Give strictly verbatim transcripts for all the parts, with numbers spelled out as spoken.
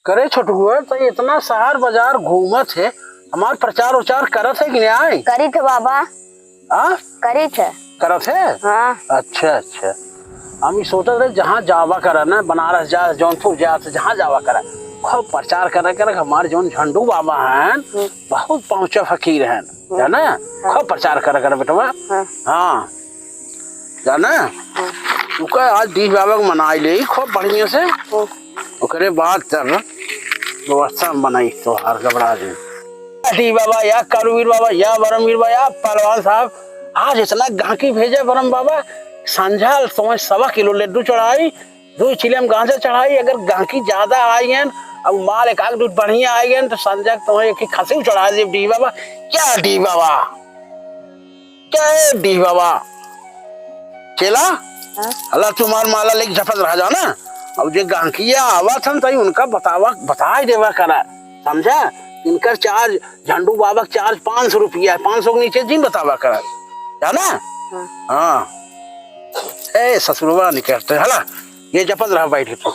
करे छोटुआ, तो इतना शहर बाजार घूमत है, हमार प्रचार उचार करत है कि नाहीं? करित है बाबा। हाँ? करित है। करत है? हाँ। अच्छा, अच्छा। हम ई सोचत रहे, जहाँ जावा करा ना, बनारस जा, जौनपुर जा, तो जहाँ जावा करा, खूब प्रचार करा, करा, हमार जौन झंडू बाबा हैं, हम्म। बहुत पहुँचा फकीर हैं, हम्म। जाना? हाँ। खूब प्रचार करा, करा, बेटवा। हाँ। हाँ। जाना? हाँ। ओकर आज डीह बाबा के मनाई ले, खूब बढ़िया से। हाँ। ओकरे बाद तब व्यवस्था बनाई तोहार गबड़ा दे। डीह बाबा या कारूवीर बाबा या बरमवीर बाबा या पहलवान साहब, आज इतना गाहकी भेजे बरम बाबा, संझा तुम्हें सवा किलो लड्डू चढ़ाई, दो चिलम गांजा चढ़ाई, अगर गाहकी ज्यादा आई हैं और माल एक आध बढ़िया आई हैं तो संझा तुम्हें एक खसी चढ़ा दे डीह बाबा। क्या डीह बाबा? जय डीह बाबा। चेला, हाँ? अल्लाह तुम्हार माला लेके झपत रह जाना। अब जे गांकिया आवत हन, तई उनका बतावा, बताई देवा करा, समझा? इनकर चार्ज, झंडू बाबा का चार्ज पाँच सौ रुपया है, पाँच सौ के नीचे जिन बतावा करा, जाना? हाँ। हाँ। ए, ससुरवा निकलते, हला, ये झपत रहा बैठ के तू।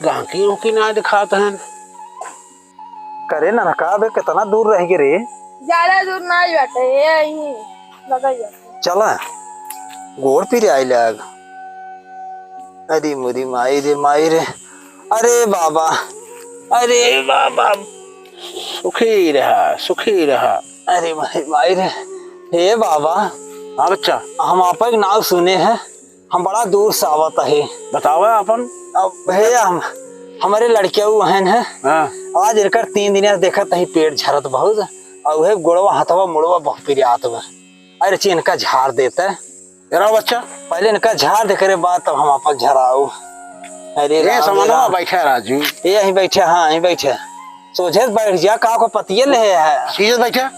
गांकी उंकी ना दिखात हन। करे ना, ना, का बे, कितना दूर रह गए रे? ज्यादा दूर ना ही बाटे, ये यहीं लगा ही बाटे। चला, गोड़ पीरे आइल आग। अरे मोरी माई रे, माई रे। अरे बाबा, अरे बाबा। सुखी रहा, सुखी रहा। अरे मोरी माई रे। हे बाबा। हाँ बच्चा। हम आपका एक नाव सुने हैं। हम बड़ा दूर से आवत है। बतावा अपन। अब भैया, हम, हमरे लड़किया उ हन है। हाँ। आज इनकर तीन दिन से देखत ही पेट झरत बहुत, और उहे गोड़वा, हथवा, मुड़वा बहुत पिरियात बा। अरे ची, इनका झाड़ देते। जरा बच्चा। पहले इनका झाड़ दे करे बाद तब हम अपन झराऊ। अरे ए, राम, समनवा राम। बैठा राजू। ए, यहीं बैठे, हाँ, यहीं बैठे। सोझे बैठ जा, का को पतिये ले है। सीधे बैठा।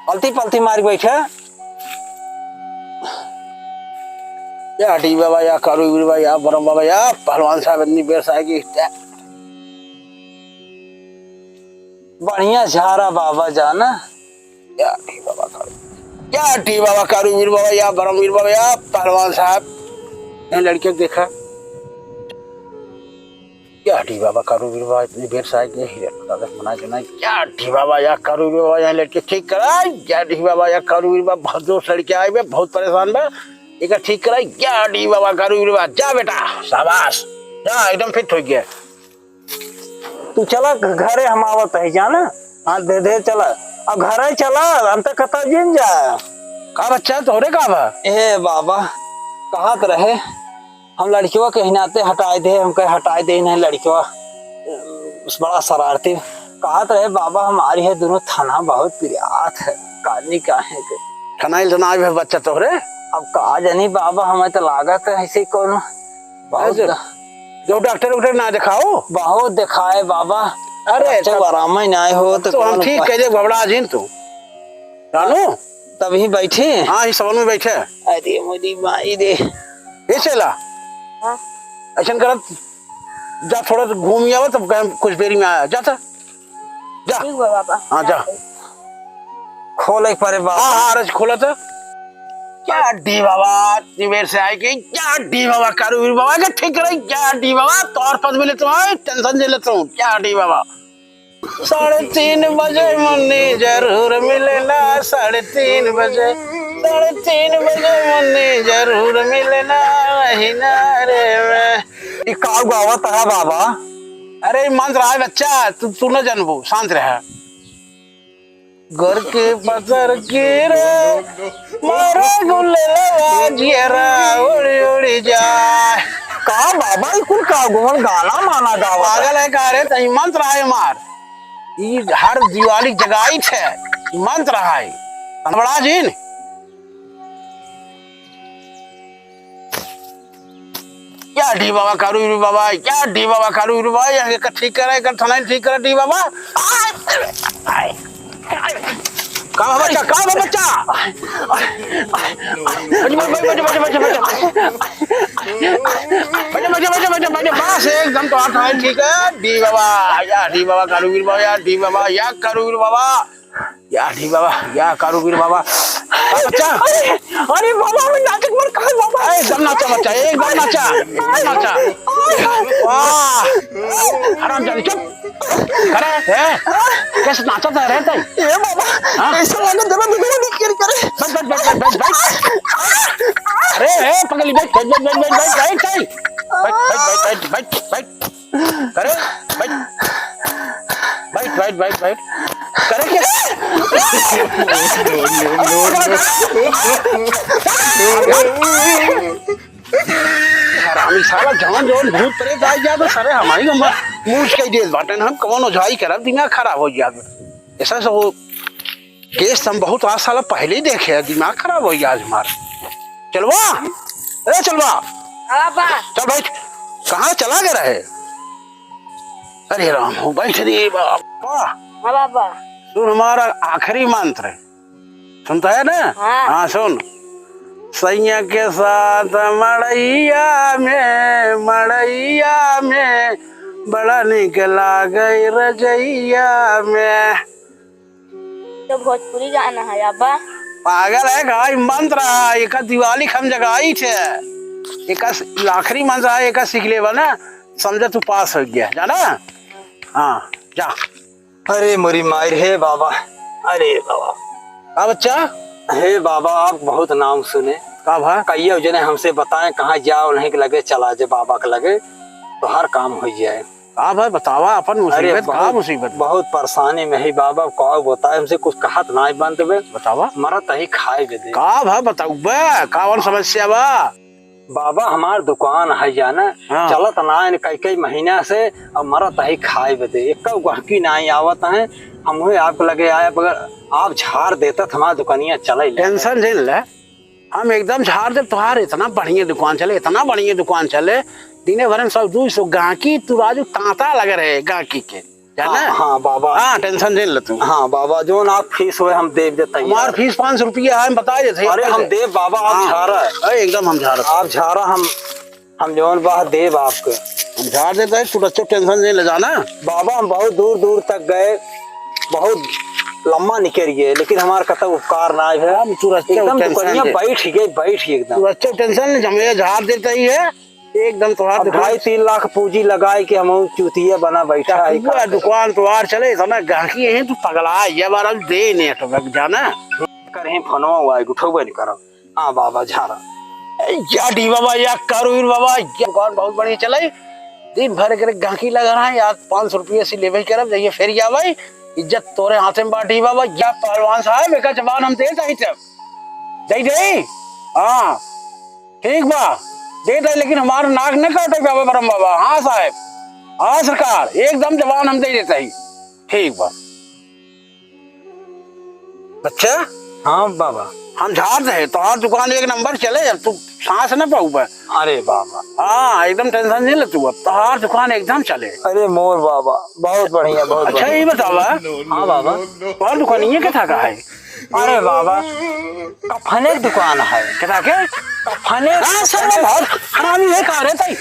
पलती पलती मार बैठे। या डीह बाबा, या कारूवीर बाबा, या बरम बाबा, या पहलवान साहब, इतनी बेर से आए कि बढ़िया झारा बाबा जाना। या डीह बाबा कारू, या डीह बाबा कारूवीर बाबा, या बरमवीर बाबा, या पहलवान साहब, ये लड़के को देखा। या डीह बाबा कारूवीर बाबा, इतनी बेर से आए कि हीरे का दादा मना के ना। या डीह बाबा, या कारूवीर बाबा, यहाँ लड़के ठीक करा। या डीह बाबा, या कारूवीर बाबा, बहुत जोर से लड़के आए बे, बहुत परेशान बा, एक ठीक करा। या डीह बाबा कारूवीर बाबा, जा बेटा, शाबाश, जा, एकदम फिट हो गया। तू चला घ-, घरे, हम आवत है, जाना। हाँ, दे दे, चला। अब घरे चला, हम तो कतौ जिन जा। का बच्चा, तोहरे का बा? ए बाबा, कहत रहे, हम लड़कियों के हिनाते हटाए दे, हमके हटाए दे नहीं लड़कियों। बड़ा शरारती। कहत रहे, बाबा, हमारी है दोनों थना बहुत पिरात है, कानी काहे के। थनाइल तो ना आवे बच्चा तोहरे। अब का जानी बाबा, हमें तो लागत है ऐसे ही कोनो। बहुत अरे, द- जो डॉक्टर उक्टर ना दिखाओ। बहुत दिखाए बाबा। अरे, डॉक्टर तब, आराम ही ना आए हो तब तो हम कौन ठीक उपाय? कह दे, घबरा जिन तू। रानू? तभी बैठे। हाँ, इस सवन में बैठे। अरे मोरी माई रे। ये चला। हाँ। ऐसन करत जा, थोड़ा सा घूम आवा, तब कहें कुछ देरी में आया। जा था। जा। ठीक बा बाबा। हाँ, जा। खोले परे बाबा। हाँ, हाँ, अरे खोला था। या डीह बाबा, निवेश से आए कि या डीह बाबा, कारूवीर बाबा के ठीक रही, या डीह बाबा, तोर पद मिले तो आए, टेंशन जे लेते हो, या डीह बाबा। साढ़े तीन बजे मुन्नी जरूर मिलेला, साढ़े तीन बजे, साढ़े तीन बजे मुन्नी जरूर मिलेला, वही नारे में। ई का गावत है बाबा? अरे, ई मंत्र है बच्चा, तू, तू न जानबू, शांत रह। घर के पत्थर के रे, मारे गुलेला जियरा, उड़ी उड़ी जाए। का बाबा, ई कुल का गोवन गाना माना गावत है? पागल है का रे? तई मंत्र है मार। ई हर दिवाली जगाई थे, ई मंत्र है। बड़ा जिन। या डीह बाबा, कारूवीर बाबा, या डीह बाबा, कारूवीर बाबा, या एकर ठीक करा, एकर थनाई ठीक करा, डीह बाबा। का बा बच्चा, का बा बच्चा? बच, बच, बच। बस एकदम तो हाथ है, ठीक है, डीह बाबा, या डीह बाबा, कारूवीर बाबा, या डीह बाबा, या कारूवीर बाबा। या डीह बाबा, या कारूवीर बाबा। का बच्चा? अरे, अरे बाबा, मैं नाटक मत कर बाबा। ए, एकदम नाचा बच्चा, एकदम नाचा, एकदम नाचा। वाह! हरामजादी, चुप! अरे, ए, कैसे नाचत है रे तई? ए बाबा, हाँ? ऐसा लगा जरा दुनिया नहीं खेल करे। बैठ, बैठ, बैठ, बैठ, बैठ, बैठ। अरे, ए, पगली, बैठ, बैठ, बैठ, बैठ, बैठ, बैठ, बैठ, बैठ। बैठ, बैठ, बैठ, बैठ, बैठ। अरे, बैठ। बैठ, बैठ, बैठ, बैठ। करे क्या? हरामी साला, जवन जवन भूत प्रेत आ जाए तो सारे हमारी गम्मा मूछ के देत बाटेन। हम कौन ओझाई करब, दिमाग खराब हो जाए। ऐसा सब केस हम बहुत आज साला पहले ही देखे हैं, दिमाग खराब हो गया आज हमारा। चलवा, ए चलवा, हाँ बाबा। चल बैठ। कहाँ चला गया रहे? अरे राम हो, बैठ रे बाबा। हाँ बाबा। सुन हमारा आखिरी मंत्र, सुनता है ना? हाँ। हाँ सुन। सैया के साथ मड़ैया में, मड़ैया में, बड़ा निक लागे रजैया में। तो भोजपुरी गाना है बाबा। पागल है का? ई मंत्र है, एका दिवाली खम जगाई थे। एका स-, आखिरी मंत्र है, एका सीख लेबा ना, समझा तू पास हो गया, जाना? हाँ, जा। अरे मोरी माई रे बाबा, अरे बाबा। का बच्चा? हे बाबा, आप बहुत नाम सुने। का भा? कहियो जने हमसे बताएं, कहाँ जाओ, उन्हीं के लगे चला जे, बाबा के लगे, तो हर काम हो जाए। का भा बतावा अपन अरे मुसीबत, का बहुत, मुसीबत? बहुत परेशानी में ही बाबा, का बताए, हमसे कुछ कहत नाई बनत बे। बतावा। मरत ही खाए बदे। का भा बताऊ बे, कावन समस्या बा? बाबा हमार दुकान है जाना, हाँ। चलत नाई कई कई महीना से, अब मरत ही खाए बदे, एक गहकी नाई आवत है। हम हुए आपके लगे आए, अगर आप झाड़ देता तो हमार दुकानिया चले ले। टेंशन झेल ले, हम एकदम झाड़ देब तोहार। इतना बढ़िया दुकान चले, इतना बढ़िया दुकान चले, दिने भर में सौ दू सौ गाहकी, तू राजू तांता लगे रहे गाहकी के, जाना? हाँ, हाँ, बाबा। हाँ, टेंशन झेल ले तू। हाँ, बाबा, जोन आप फीस होए, हम देब दे तैयार। हमार फीस पाँच सौ रुपया है, हम बता देते हैं, अरे, हम कैसे? देब, बाबा, आप हाँ। झाड़ा। अरे, एकदम हम झाड़ा। आप झाड़ा, हम हम जौन बा देब आपके। हम झाड़ देते हैं, तू रच्चो टेंशन नहीं ले जाना। बाबा, हम बहुत दूर दूर तक गए, बहुत लम्बा निकल गए, लेकिन हमार कतौ उपकार ना है। हम तू रच्चो एकदम टेंशन दुकनिया ले। बैठ गए, बैठ गए एकदम। तू रच्चो टेंशन ले, हम ये झाड़ देते ही है, एकदम तोहार अब दुकान। ढाई तीन लाख पूंजी लगाए के हम चूतिया बना बैठा है, पूरा का करी? दुकान तोहार चले, इतना गाहकी है, तू पगला है, ये बार हम दे नहीं हटो, जाना। करहीं फोनवा हुआ है, उठौबे नहीं करब। हाँ बाबा, झारा। ए, या डी बाबा, या कारुवीर बाबा, या दुकान बहुत बढ़िया चले। दिन भर एकरे गाहकी लगा रहा है, आज पाँच सौ रुपये से लेवे करब, जाइए फेर आवे। इज्जत तोरे हाथे में बा डी बाबा, या पहलवान साहब, एका जबान हम दे जाई तब। दे दे? हाँ, ठीक बा, दे दे, लेकिन हमार नाक न काटे बाबा, बरम बाबा। हाँ साहब, हाँ सरकार, एकदम जबान हम दे देते ही। ठीक बा। अच्छा? हाँ बाबा। हम झाड़ दे, तोहार दुकान एक नंबर चले, अब तू सांस न पाऊबे। अरे बाबा। हाँ, एकदम टेंशन नहीं ले तू, अब तोहार दुकान एकदम चले। अरे मोर बाबा, बहुत बढ़िया, बहुत अच्छा, बढ़िया। ये बतावा। हाँ बाबा। तोहार दुकान ये के था का है? अरे बाबा, कफने की दुकान है। के था के? कफने। हाँ, सर, बहुत हरामी है, का रे तई?